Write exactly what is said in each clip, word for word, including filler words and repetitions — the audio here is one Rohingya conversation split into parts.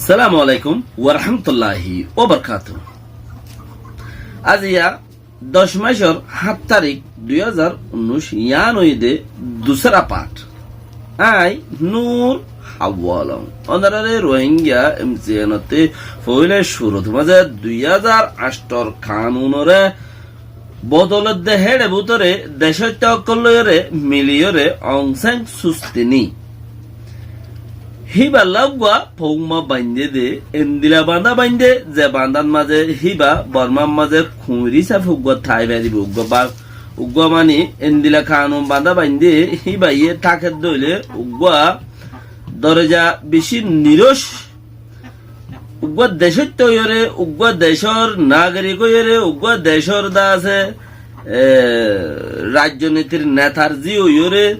Assalamu alaikum warahmatulláhi wabarakátuhu. Aijja doc maicor háñt tarík dui házar unnúic, yián óilde dusára part. Aññí Nur Hawalong. Ónorare Rohingya MCN ottu foóila cúrut mazé dui házar añcthor kanunore bodolodde héçe bútore decóitta ókkol loiyóre miliyóre Aung San Suu Kyi híballa uggúa foumma baindé dé, endila bañdá baindé, ze bañdát mazé híba Bormár mazé kuñir hísafe uggúa tái faribó, uggúa ba-, uggúa mani endila kanun bañdá baindé, híbayé táke dóile uggúa doroja bicí niroc. Uggúa decóitta óiyore, uggúa decór nagorik óiyore, uggúa decór de asé, e, rajnitir netar zi óiyore,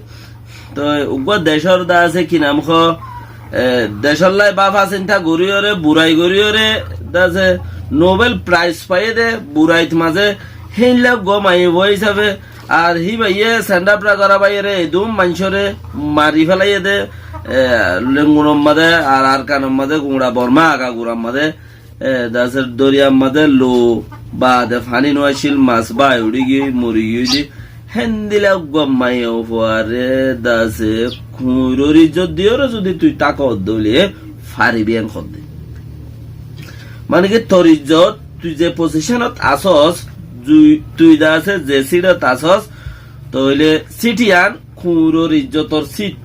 toi uggúa decór de asé ki nam hoó, e, decólla báfa sinta goríyore, burai goríyore, de asé Nobel Prize faiyé dé, burait mazé héilla uggúa maiyafua hísafe, ar híbayé send up ra gorá baiyóre edún maincóre mari félaiyé dé, e, Lengunor mazé ar Arkanor mazé guñça Bormá agagurar mazé, e, de asé doriyar mazé lou baade faní no accíl, mas bái uçí giyói, mori giyói dé, héndila uggúa maiyafuare de asé kuñiror izzot diyóre zudi tui tákos dóile faribi en hoddé. Mane ki tor izzot, tui ze position ot asós, tui, tui de asé ze seat ot asós, tóile seat yián kuñiror izzotor seat,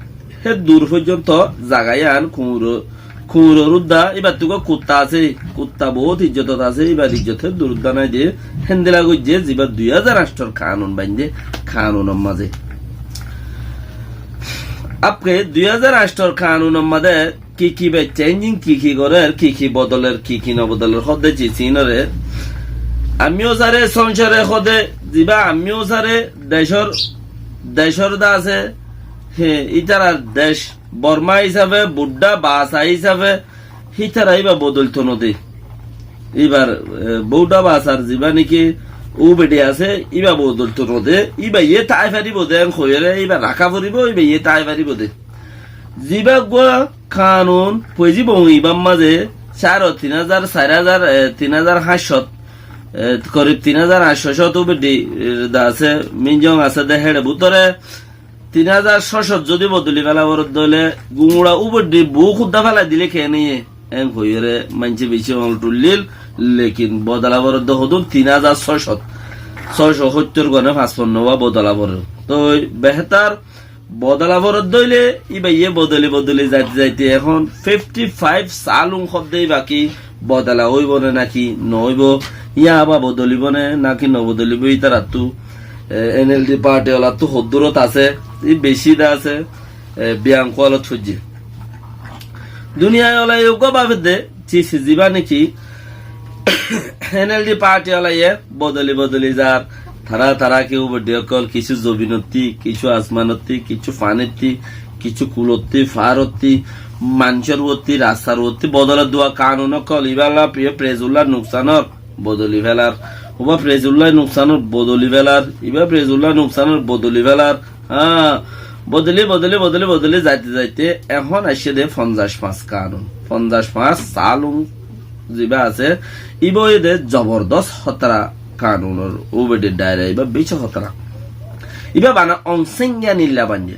hé dur foijjonto zaga yián kuñiro-, kuñiror udda, íbattú uggúa kutta asé, kutta bout izzotot asé, íbar izzot hé dur udda nái de, héndila goijjé, ziba dui házar añcthor kanun baindé, kanunor mazé. Apke dui házar añcthor kanunor mazé ki ki bá changing, ki ki gorér, ki ki bodoler, ki ki no bodoler, hoddé zi sinóre. Ammí óu sáre, sonsare hoddé, ziba ammí óu sáre, decór, decór de asé, hé, ítarar dec, Bormá hísafe, buddha basa hísafe, hítara íba bodolto no de. Íbar, e, buddha basar ziba niki ubedi asé, íba bodolto no de. Íbayé tái faribó de, en hoiyóre, íba raká foribó, íbayé tái faribó de. Ziba uggúa kanun foijibou ibár mazé sáre tin házar, sair házar, e, tin házar háñt cót, e, korib tin házar añcthó cót ubedi, e, de asé, minjong asé de héçe bútore tin házar só cót zudi bodoli féla foredde óile guñça ubedi buk udda félai dile keén óiye? En hoiyóre maincé bicí oñl tullíl, lekin bodola foredde hodún tin házar só cót, só cót hóttor gone fañsponno uggúa bodola foredde. Toi behétar bodola foredde óile, íbayé bodoli bodoli zaite zaite ehón fifty five salung hoddé íba ki bodola óibo né náki no óibo, yá ba bodolibó né náki no bodolibó, ítarattú, e, NLD party olattú hoddúrot asé, í bicí de asé, e, biyan kualot foijjé. Duniyai olaye uggúa bafedde, Zi, zi, ziba niki NLD party olaye bodoli bodoli zar. Tará, tará ki ubedi ókkol, kissú zobinottí, kissú asmanottí, kissú fanittí, kissú kulottí, faárottí, maincór uottí, rastar uottí bodoli dua kanun ókkol. Ibálla piyo Prezulla nuksanor bodoli félar. Uba Prezulla nuksanor bodoli félar. Ibá Prezulla nuksanor bodoli félar. Há, bodoli, bodoli, bodoli, bodoli zaite zaite ehón aiccé de fonzaic fañs kanun. Fonzaic fañs salung ziba asé, íba óiye de zobordos hótara kanunor ubedi daira, íba bicí hótara. Íba bana Aung San Suu Kyi lla baindé.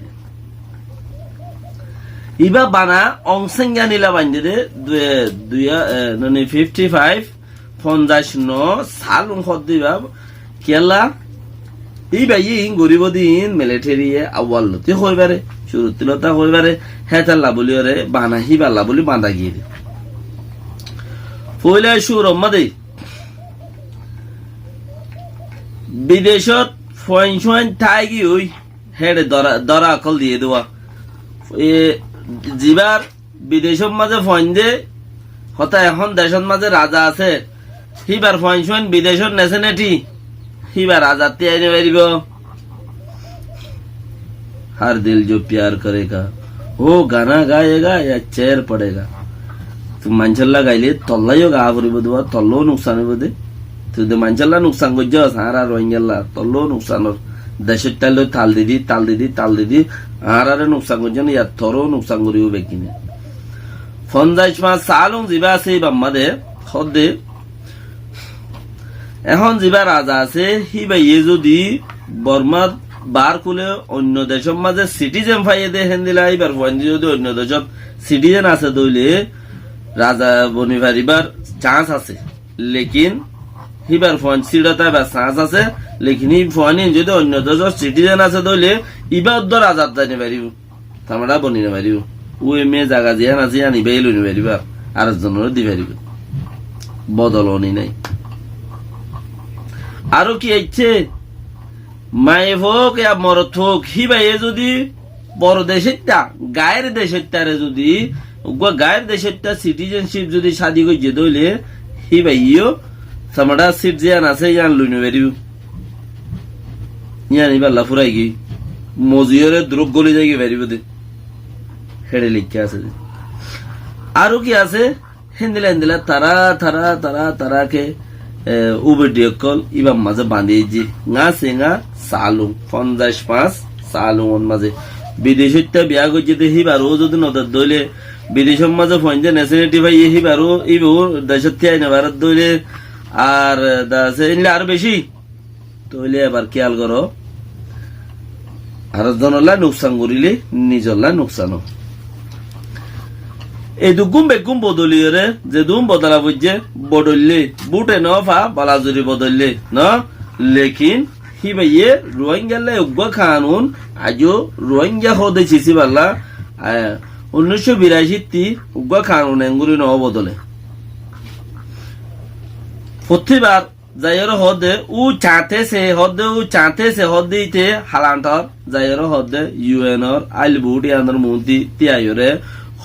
Íba bana Aung San Suu Kyi lla baindé de, dui, dui, e, noni fifty five, fonzaic no salung hoddé íba, kiyólla, íbayé iín goríbo de iín military ye awal lóti hoi fare, cúruttí lóta hoi fare, hétalla bóli óre bana híballa bóli bañdá giyé de. Foóila cúrur mazé bidecót fuain cúain táigiyoi, héçe dóra, dóra ókkol diyé de uwá. E, zibar bidecór mazé fuain de, hotá ehón decór mazé raza asé, híbar fuain cúain bidecót nesé né thí, híba razattí aini faribó. ہر دل جو پیار کرے گا، وہ گانا گائے گا یا چیر پڑے گا۔ Tui maincólla gaile tolla yó gaa foribó de, tolla ó nuksan óibo de. Tui de maincólla nuksan goijjós, añára Rohingyalla, tolla ó nuksan ór. Decór tal loi tal didi, tal didi, tal didi, añárare nuksan goijjós, yar toré ó nuksan goríbo bekkúne. Fonzaic fañs Salung zibá asé íbar mazé hoódde, ehón zibá raza asé, híbaye zodi Bormát baár kúle oinno decór mazé sitizen faiyé dé, héndilla híbar fuain zodi oinno decót sitizen asé dóile raza boni faribár cañs asé. Lekin híbar fuain siço táibar cañs asé, lekin hí fuain ín zodi oinno decór sitizen asé dóile ibá uddúa razat zai no faribó. Tamada boni no faribó. Ú eme zaga ziyán asé, yían ibáye loi no faribó, ar, ar ekzonoré di faribó. Bodol oni nái. Aró ki aiccé? Maiyaf ók ya morot ók, híbaye zodi boro decóitta, gair decóittare zodi, uggúa gair decóitta sitizenship zodi cádi goijjé dóile, híbaye yó tamada sit ziyán asé, yían loi no faribó. Yían ibálla furai giyói. Moziyoré duruk góli zaigói faribó dé. Héçe leikká asé dé. Aró ki asé? Héndilla héndilla tará, tará, tará, tará ke, e, ubedi ókkol íbar mazé bañdí aijjé. Ngá se ngá Salung, fonzaic fañs Salung or mazé. Bidecóitta biyá goijjé dé híbaró zodi no der dóile, bidecór mazé fuain dé neseniti faiyé híbaró, íbaró decót tíai no farer dóile, ar dase éilla aró beci. Tóile ebar kiyal goró, ar zonolla nuksan goríle nizolla nuksan ó. Ei duggún beggún bodoliyóre, zedún bodola foijjé, bodóille, búte no fa, balazuri bodóille, no? Lekin híbaye Ruáingalla uggúa kanun, aijjó Ruáinga hóde cisíballa, e, unnícco biracítti uggúa kanun engori no bodole. Fottíbar zaiyóre hoódde, u cañtese hoódde, u cañtese hoódde íte halantor zaiyóre hoódde, U N or ail buút iánor muúnti tíaiyóre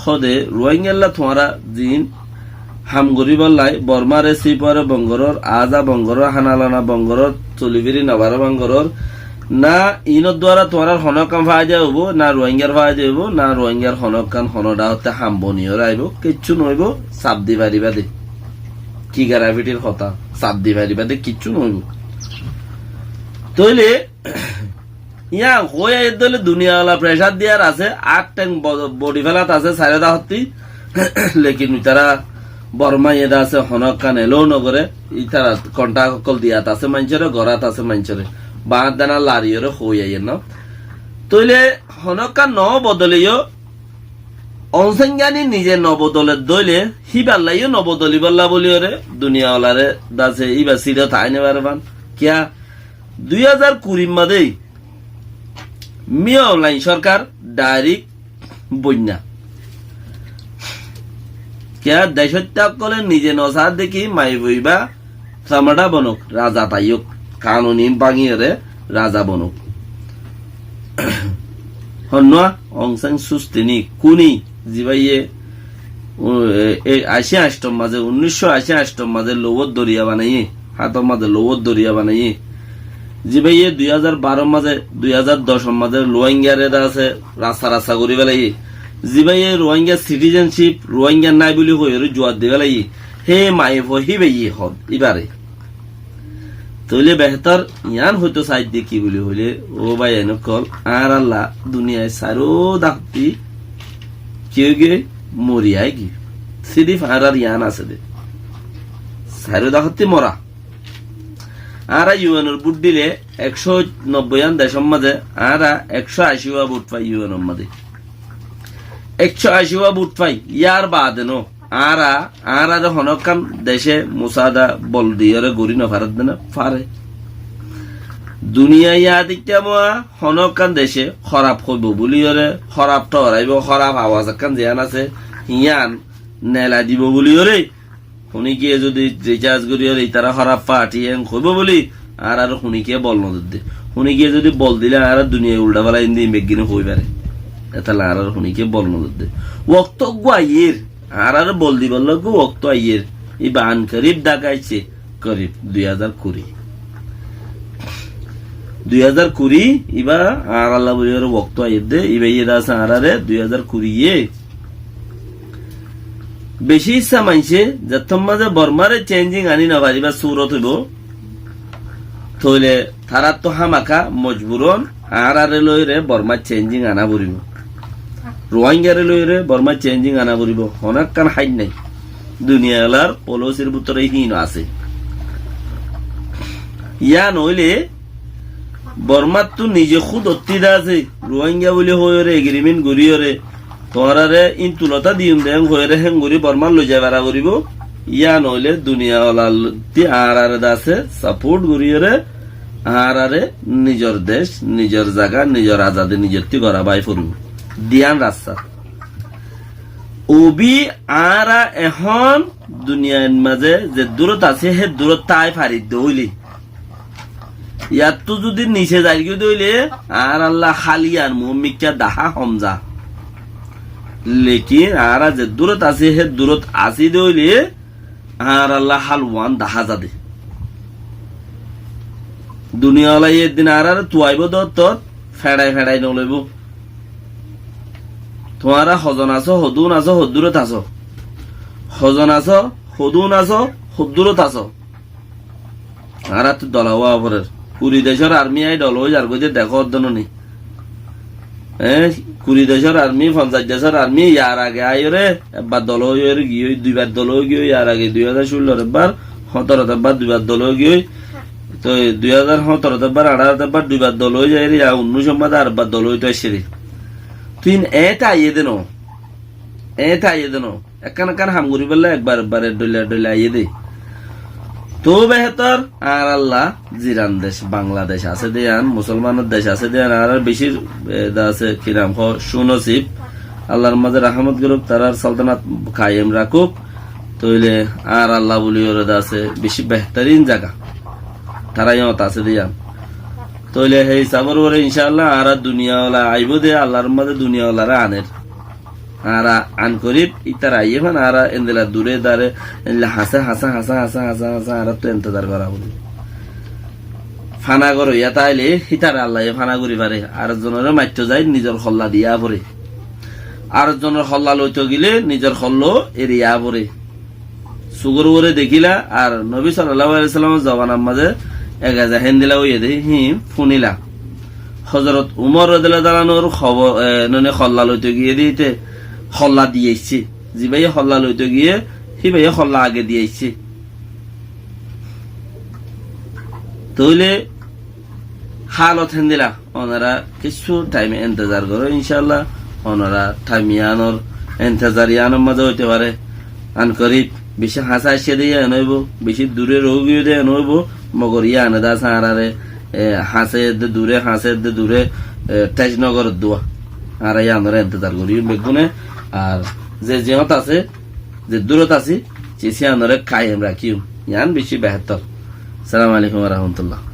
hoóde, Ruáingalla tuáñra ziín ham goríbollái, Bormáre sípuare bon gorór, aáza bon gorór, hánalana bon gorór, solifíri nobáre bon gorór, na iínor duara tuáñrar honókkan faáida óibo, na Ruáingar faáida óibo, na Ruáingar honókkan honó dhahotte ham boniyóre aibó, kiccú noóibo, saf di faribá de. Ki garafitir hotá, saf di faribá de, kiccú noóibo. Tóile, yían hoói aiyér dóile duniyawala pressure diyar asé, ar theng bo-, bodi félat asé, sairó dahottí. Lekin ítara Bormá iyé de asé, honókkan allow nogoré, ítara contract ókkol diyat asé maincóre, gorát asé maincóre. Bañr dana lariyóre hoói aiyér no. Tóile honókkan no bodoleyó, Aung San Suu Kyi nize no bodoler dóile, híballá yó no bodolibálla bóliyoré, duniyawalaré dase íba sirot aái no fare fán. Kiyá? Dui házar kurir mazé Min Aung Hlaing sorkar direct boinná. Kiyá decóitta ókkole nize no saá de ki maiyafua ibá samada bonok, raza taiyók, kanun iín báñgiyoré raza bonok. Honnúa Aung San Suu Kyi ni kúni zibáye, u, e, e, ací añctor mazé, unnícco ací añctor mazé louwór doriya banaiyé, hátor mazé louwór doriya banaiyé. Zibáye dui házar baror mazé, dui házar docor mazé Ruáingaré de asé rasta rasta gorí felaiyé. Zibáye Ruáingar citizenship Ruáingar nái buli hoiyóre juwab di felaiyé. Hé maiyafua híbaye hoór ibáre. Tóile behétor yián hoitó saidde ki buli hoilé, ó báiyain ókkol, añáralla duniyait sairó dahottí ki óigiyoi, mori aigiyoi. Sirif añárar yián asé dé. Sairó dahottí mora. Añára U N or bút dile ekcó nobboi án decór mazé añára ekcó ací wá bút fai U N or mazé. Ekcó ací wá bút fai, yar baade no. Añára, añárare honókkan dece musaada bol diyóre gorí no faredde né? Fare. Duniya yadikká moa honókkan dece hóraf hoibo buliyóre, hóraf thoraibó, hóraf awaz ekkán ziyán asé, híyan nelai dibo buliyóre. Honikiye zodi recharge goríyóre ítara hóraf fathi en hoibo buli, añárare honikiye bol no dedde. Honikiye zodi bol dile añára duniyai uldha félai indi beggíne hoi fare. Etalla añárare honikiye bol no dedde. Wokto uggúa aiyér, añárare bol dibolla uggúa wokto aiyér. Íba an korib dháka aiccé, korib dui házar kuri. Dui házar kuri, íba añáralla buli ore wokto aiyér de, íba iye de asé añárare dui házar kuri iye. Beci issá maincé, zettót mazé Bormáre changing ani no faribár surot óibo, tóile taráttu hámaka mojburon añárare loire Bormár changing ana foribó. Ruáingaré loiyóre Bormá chénjing ana foribó. Honó ekkán háit nái. Duniyalar polisir bútore híin asé. Yían óile Bormáttu nize húdottí de asé, Ruáinga buli hoiyóre egrimint goríyore, tuáñráre ín tulotá diyum de héen hoiyóre héen gorí Bormát loizai fara foribó. Yían óile duniyalalottí añáráre de asé sapót goríyore, añáráre nizor dec, nizor zaga, nizor azadi nizottí gorá bái foribó. Diyan rasta. Ubi añára ehón duniyair mazé ze durót así, hé durót tái faridde óile. Yattu zudi nise zairgói de óile, añáralla hál yían muúmikká dahá hom za. Lekin añára ze durót así, hé durót así de óile, añáralla hál uán dahá zade. Duniyalai eddin añáráre tuaibó de ottót, feçai feçai noloibó. Tuáñra hozon asó, hodún asó, hoddúrot asó. Hozon asó, hodún asó, hoddúrot asó. Añáráttu dola ówa forer. Kuri decór armi aái dola ói zargói de dekó odde noni. Eé, kuri decór armi, fonzaic decór armi, yar age aiyóre, ebbar dola óiyore giyói, duibar dola ói giyói, yar age dui házar cúllor ebbar, hóñtorot ebbar duibar dola ói giyói. Toi dui házar hóñtorot ebbar, añçárot ebbar duibar dola ói zaiyóre, ya unnúicor mazé ar ebbar dola ói toi aiccé de. Toi iín eéñte aiyé de no. Eéñte aiyé de no. Ekkán ekkán ham goríbolla ekbar ekbar eddhoilla eddhoilla aiyé de. Tóu behétor añáralla ziran dec, Bangladec asé de yían, musolmanor dec asé de yían, añárar bicí, e, de asé, ki nam hoó, cúnosib. Allar mazé rahámot goróuk, tarár soltanat kayem rakóuk. Tóile añáralla buliyóre de asé bicí behétorin zaga. Tará yíñot asé de yían. Tóile hé hisabor uore incáalla añára duniyawala aibó de, Allar mazé duniyawalare aner. Añára ankorib ítara aiyé fán, añára endilla duré dare, endilla hañsé, hañsé, hañsé, hañsé, hañsé, hañsé, añáráttu entezar gorá foribó. Fana goroiya táile hítare Allaye fana gorí fare. Ar zonoré maitto zai nizor holla diya fore. Ar zonor holla loito gile nizor holla eriya fore. Sugor uore dekíla, ar Nobi sallallahu alaihi wasallamor zobanar mazé ek eza héndilla óiye de, híin fúnila. Hozorot Umar radiyallahu ta'ala anhur hobor, e, noni holla loito giyé de íte holla di aiccé. Zibáye holla loito giyé, híbaye holla age di aiccé. Tóile hálot héndilla, onora kissú thaim entezar goró, incáalla, onora thaim yíanor entezar yíanor mazé óite fare. Ankorib, bicí hañsé aiccé de yían óibo, bicí duré roói giyé de yían óibo, mogor yíane de asé añáráre, e, hañsé edde duré, hañsé edde duré, e, thec nogorédde. Añára yíanore entezar goríyum beggúne, ar ze ziyót asé, ze durót así, cis yíanore kayem rakíyum. Yían bicí behétor. Assalamu alaikum wa rahmatullah.